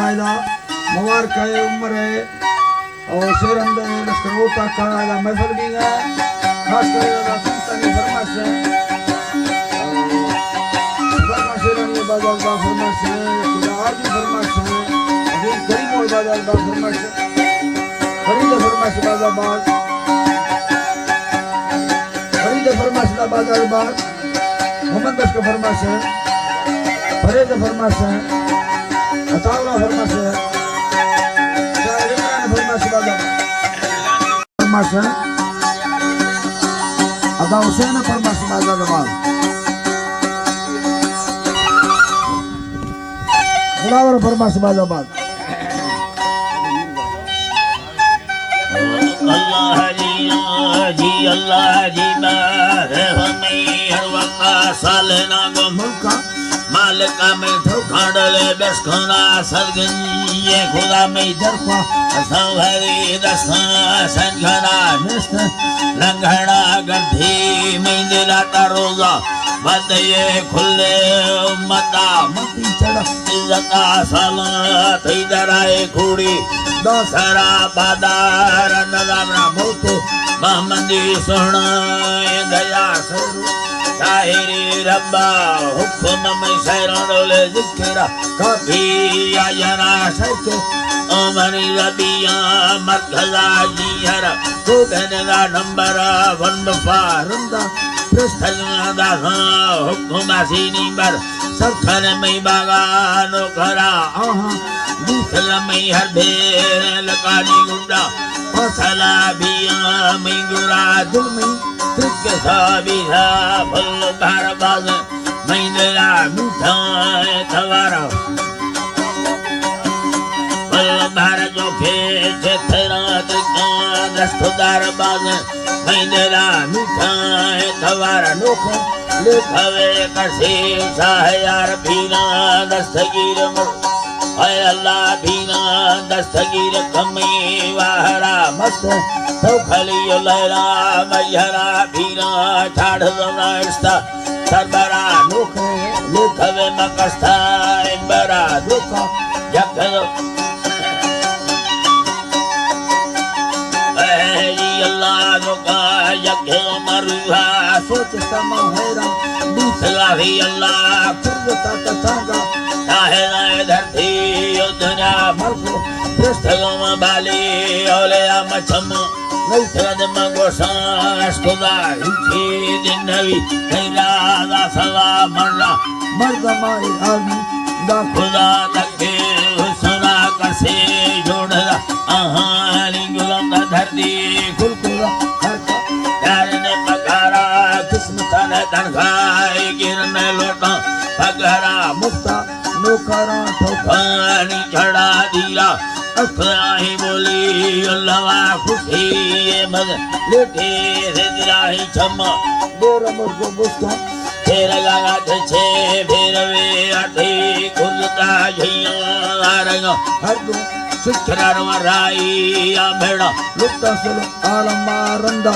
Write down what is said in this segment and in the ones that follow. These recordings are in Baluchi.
ادا مبارک ہے، عمر ہے، اور شیر اندر لشکر ہوتا کا ادا محفل بھی ہے، خاص کر ادا سلطانی فرمائش ہے، اور فرمائش شیرانی بازار با فرمائش ہے، خدا آرزو فرمائش ہے، عظیم کریم اور بازار با فرمائش ہے، فرید فرمائش بازار باز، فرید فرمائش بازار باز۔ محمد بخش کا فرمائش ہے، پرہیز کا فرمائش ہے، عطا اللہ فرمائش ہے، شاعر عمران فرمائش بازار فرمائش ہے، عطا حسین فرمائش بازار باز، دلاور فرمائش بازار باز۔ اللہ جی، اللہ جی، اللہ جی، بار ہمیں ہر وقت سال نہ گو ملکا، مالکا میں تو کھانڈلے بس کھانا سرگنی، یہ خدا میں درخوا، سنوری دستان سنگھنا نست، لنگھنا گردھی میں دلا تا روزہ، بد یہ کھلے امتا متی چڑھ، عزت سلامت درائے کوڑی، دو سرا بادار نظام را موت، محمدی سونا دیا سر، شاعری ربا حکم میں شعران ڈولے ذکر، کافی آجنا شرک، امنی ربیاں مرکزا جیہر، تو بہن دا نمبر ون بفارندہ، پرستگاں دا حکم آسینی بر، سرخن مئی باغا نوکرا آہاں، بیسل مئی ہر بھیر لکانی گنڈا، فصلا بیاں مئی گرا دل مئی، ترک سا بیسا پھل بھر باز، مئی دلا میٹھا توارا۔ بل بھر جو کھیت تھرا دکان دست دار باز، مئی دلا میٹھا توار نوکھ، لکھوے کسی شاہ یار پیرا دستگیر مر۔ اے اللہ پیرا دستگیر کمی واہرا مست، تو خلی لیلا میہرا پیرا ٹھاڑ زمنا اشتا۔ سربرا نوکھ، لکھوے مکستا، امبرا دوکا، یک۔ اے جی اللہ دوکا، یک مروہا، سوچ سما حیران، دوسرا ہی اللہ، قدرتا تتانگا، تاہرا دھرتی، او دنیا ملک، پرستگوں بالی، اولیاء مچم، نئی سرد مگوشاں، اشکدا ہیچی دن نوی، تئی راز سوا مرا، مردم آئی آدمی، دا خدا تکے حسنا کسے جوڑ دا، آہانی گلم دا دھرتی کل کل دا، ہر کا یار نے پکارا، قسمت نے تنخواہ گرنے لوٹا، پگہرا مفتا، نوکراں ٹوکانی جھڑا دیرا، اکھاں بولی اللہ وا خوشی اے مز، لیٹے سے دراہی چھما، دور مرگو بستان، پھیر لگا تھے چھے پھیر وے آتے، کھلتا جھیاں آرگا، ہر دو سکھرا روا رائی آ بھیڑا، لکتا سلو عالم رندا،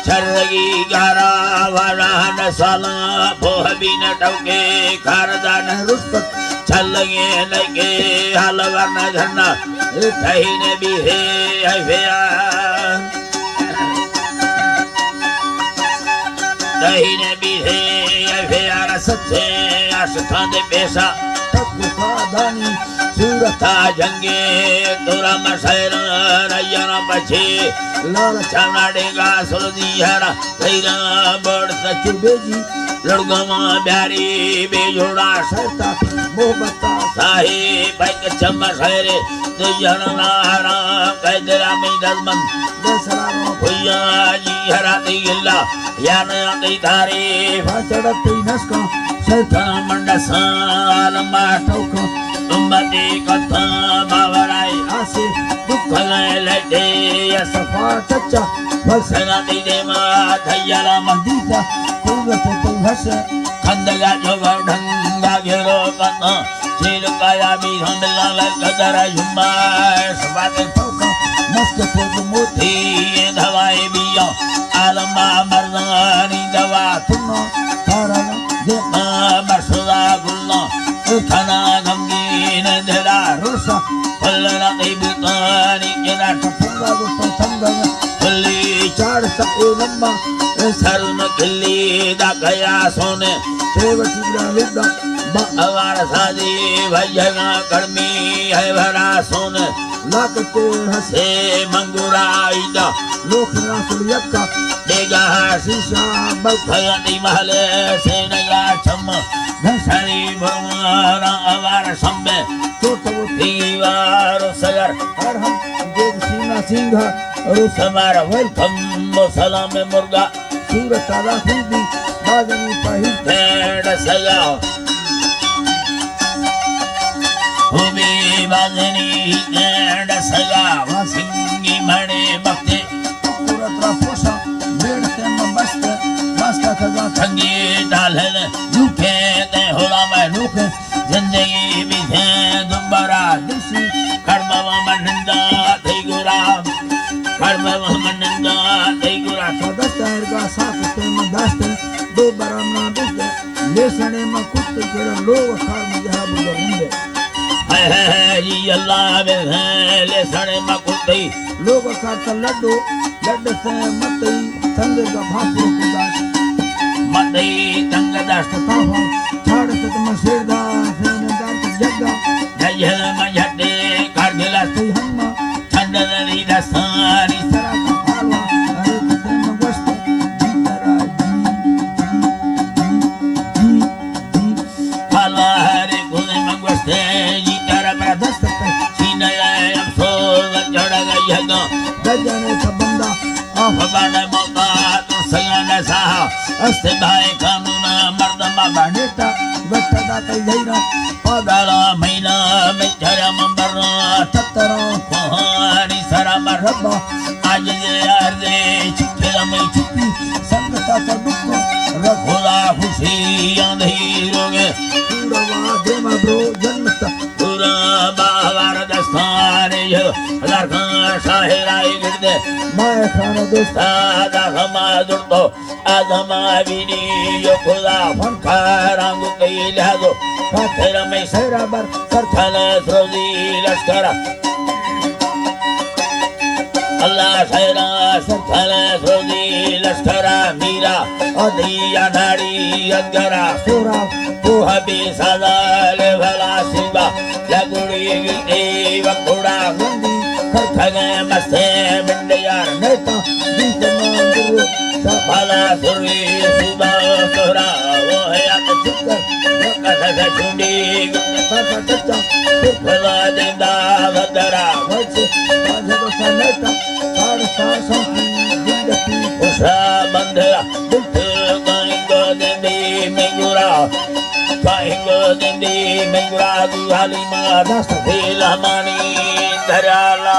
چرگی گارا والا نسالا، پوہ بی نہ ٹوکے، کاردان رسپت، چلگے لگے، حال ورنہ دھرنا، ٹہی نے بھی ہے، اے فیار۔ ٹہی نے بھی ہے، اے فیار سچے، عاشقاں دے پیشا، تک کا دانی، صورتا جنگے، تورا مشہر، ریانا پچھے، لال چاونا ڈیگا، سلدی ہرا، تیرا بڑ سچو بیگی، لڑگواں بیاری بے جوڑا شرطا، محبتا صاحب ایک چم خیرے، تو یڑنا حرام قیدرا میں دزمن، دسرا بھیا جی ہرا تی اللہ، یا نیا تی تعریف، چڑتی نسکا، شیطان منڈسان، عالم ٹوکا، امتی کتا، باورائی آسی، دکھ لے لے دے، یا صفا چچا، فلسنا دی دیما، دھیالا مندیتا، قوت تو بھس، کھندگا جو ڈھنگا گھرو کتا، چیل کایا بھی ہم لال قدر یما، سبات توکا، مست تو موتی، دھوائے بیا، عالم مردانی دوا تنا، تارا دیما مرسلا گلنا، اتنا غمگین دلا روسا، پھل رنگی بوتانی کنار۔ پھلا گو تو سنگم۔ پھلی چاڑ سکے نما۔ سر نہ کلی دا گیا سونے۔ سیوٹی دا لدا۔ با اوار سادی بھجنا کرمی ہے بھرا سونے۔ لاکتے ہسے منگورا ایدا۔ لوخ راسل یکا۔ دیگا شیشا بلکھیانی محلے سینگا چم۔ گھسری بھروانا اوار سمبے۔ تو تو تیوار سگر۔ ہر ہم دیو سینا سنگھا۔ روس ہمارا ویلکم و سلام مرگا۔ صورت ادا خوبی بازنی پہی۔ ڈینڈ سگا۔ خوبی بازنی ڈینڈ سگا۔ واسنگی مڑے بختے۔ ٹکر اترا پوشا۔ بیڑتے مبست۔ واسکا کھگا۔ تھنگی ڈالن۔ لوکے تے ہولا میں لوکے۔ زندگی بیتے دوبارہ دسی۔ کڑمہ من نندا تئی گورا۔ کڑمہ من نندا تئی گورا۔ تو دست ارگا ساکتے من دست۔ دوبارہ منا دست۔ لیسنے ما کت جڑا لوگ کار مجھا بگا ہندے۔ ہے ہے ہے جی اللہ بے ہے، لیسنے ما کت۔ لوگ کار تا لڈو، لڈ سے متئی، تنگ کا بھاپو کو داشت۔ متئی تنگ داشت۔ تاہو، چھاڑ ست مسیر دا، سین دار جگا۔ ججل مجھٹے کر گلاس۔ تئی ہما، چھنڈ دری دستانی سرا کا پالوا۔ ارے کتے مگوشت، جی ترا جی، جی، جی، جی، جی۔ حال واہر گزے من گوشتے، جی ترا پر دست پر سینہ اے افسوس جڑ گئی ہے گا۔ بجانے تا بندہ آف بانے موتا تو سیانے ساہا۔ است بھائی قانون مردم بانیتا، وقت داتا زیرا۔ پاگالا مہینہ میں چرم برا تترا کوہانی سرا مربا۔ آج دے یار دے چکے میں چکی سنگتا تا دکھ رکھولا خوشی اندھیروں میں۔ پورا وا دیما برو جنت۔ پورا باہر دستان یہ لڑکاں شاہرائی گردے۔ مائے خان دوستا دا غما درتو۔ آدم آبینی یو خدا فنکاراں گو کئی لحظو۔ خاطر میں سیرا بر سر تھلے سروزی لشکرا۔ اللہ خیرا سر تھلے سروزی لشکرا۔ میرا ادری اناڑی ادگرا سورا۔ تو حبی سازا لے بھلا سیبا۔ لگڑی گیتی وکڑا گندی۔ کھر کھگے مستے منڈیار نیتا۔ دیتے مانگرو شاپالا سروی سوبا سہرا۔ وہ ہے ات چکر وکس سے چونڈی گندے پاسا چچا۔ پھر پھلا دیندا ودرا وچ۔ پاسے کو سنیتا ساڑ ساسوں کی زندگی خوشا بندھیا۔ دل پھر گائیں گو دندی میں گرا۔ کائیں گو دندی میں گرا۔ دو حالی ما دست پھیلا مانی دھرا لا۔